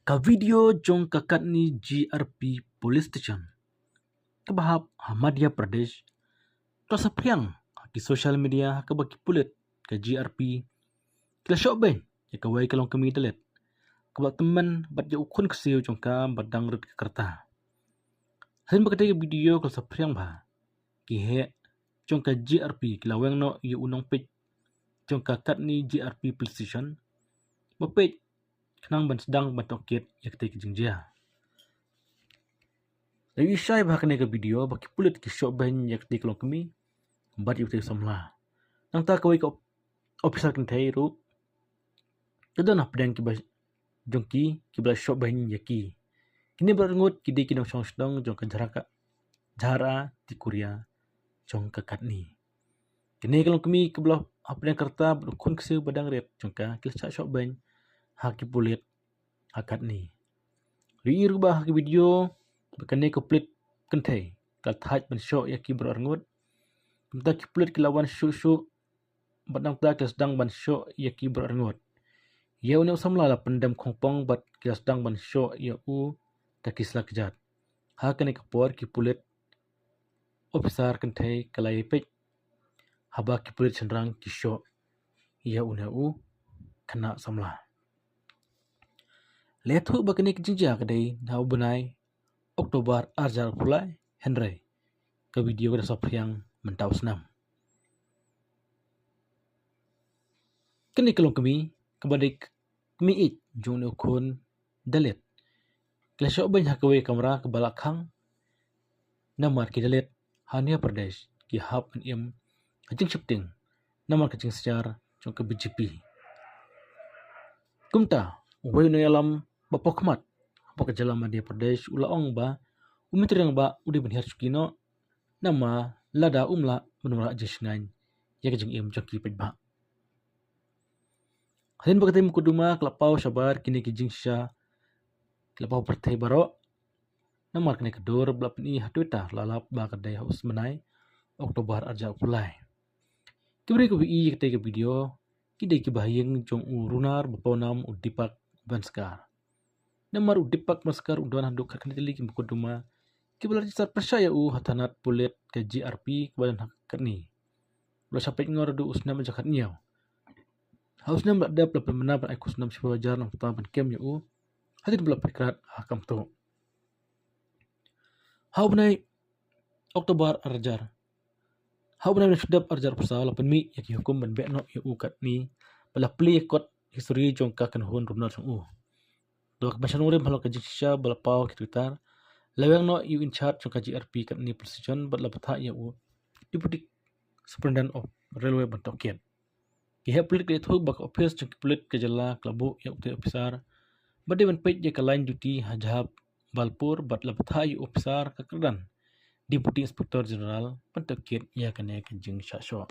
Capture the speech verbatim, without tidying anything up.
Ka video jong ka Katni G R P Police Station kaba hap ha Madhya Pradesh ka la saphriang ha ki social media, ha kaba ki pulit ka G R P ki la shoh beiñ ïa kawei ka longkmie dalit kaba la tymmen bad ïa u khun ksiew jong ka ba dang rit ka rta. Hadien ba katei ka video ka la saphriang bha, ki heh jong ka G R P ki la weng noh ïa u nongpeit jong ka Katni G R P Police Station ba peit khnang ban sdang ban tohkit ïa katei ka jingjia. La ïohi shai bha ha kane ka video ba ki pulit ki shoh beiñ ïa katei ka longkmie bad ïa utei u samla. Nangta kawei ka op-, officer kynthei ruh ka don hapdeng kiba jong ki, kiba la shoh beiñ ïa ki. Kine baroh arngut ki dei ki nongshong shnong jong ka Jharaka, Jhara Tikuria jong ka Katni. Kine ki longkmie kiba la hapdeng ka rta bad u khun ksiew ba dang rit jong ka ki la shah shoh beiñ ha ki pulit ha Katni. La ïohi ruh ba ha ki video ba kane ka pulit kynthei ka la thait ban shoh ïa ki baroh arngut. Kumta ki pulit ki la wan shuh shuh bad nangta ki la sdang ban shoh ïa ki baroh arngut. Ïa une u samla la pyndem khongpong bad ki la sdang ban shoh ïa u da ki sla kjat. Ha kane ka por ki pulit officer kynthei ka la ïapeit haba ki pulit shynrang ki shoh ïa une u khynnah samla. La ïathuh ba kane ka jingjia ka dei ha u bnai October arhajar arphew lai, hynrei ka video ka da saphriang mynta u snem. Kane ka longkmie kaba dei kmie ïeit jong une u khun dalit ki la shoh beiñ ha kawei ka kamra kaba la khang. Namar ki dalit ha Madhya Pradesh ki hap ban im ha jingsheptieng namar ka jingshiar jong ka B J P. Kumta uwei u nongïalam ba pawkhmat hapoh ka jylla Madhya Pradesh u la ong ba u Myntri Rangbah u dei ban hiar shuki noh, namar lada um lah ban wanrah jingshngaiñ ïa ka jingim jong ki paidbah. Hadien ba katei ka mukotduma ka la paw shabar, kine ki jingshisha ki la paw pyrthei baroh. Namar kane ka dur ba la pyni ha Twitter la lap ba ka dei ha u bnai October arhajar arphew lai. Ki briew kiba ïohi ïa katei ka video ki dei kiba ha ïing jong u runar ba pawnam u Deepak Banskar. Namar u Deepak Banskar u don haduh khatkhyndai tylli ki mukotduma kiba la register pyrshah ïa u ha thanat pulit ka G R P kaba don ha Katni. U la shah peit ngor haduh u snem arhajar khathynñiew. Ha u snem ba la dep la pynbna ban ai khusnam shiphew hajar nangta ban kem ïa u hadien ba la pyrkhat ha kam tuh. Ha u bnai October arhajar, ha u bnai Shadap arhajar arphew saw la pynmih ïa ki hukum ban beh noh ïa u Katni bad la plie ïa kot histori jong ka kynhun runar jong u. Dei ka ban shah nongrim halor ka jingshisha ba la paw ha ki Twitter, la weng noh ïa u in charge jong ka G R P Katni Police Station bad la bthah ïa u Deputy Superintendent of Railway ban tohkit. Ki heh pulit ki la ïathuh ba ka ophis jong ki pulit ka jylla ka la buh ïa utei u officer ba dei ban peit ïa ka line duty ha Jhabalpur bad la bthah ïa u officer ka kyrdan Deputy Inspector General ban tohkit ïa kane ka jingshah shoh.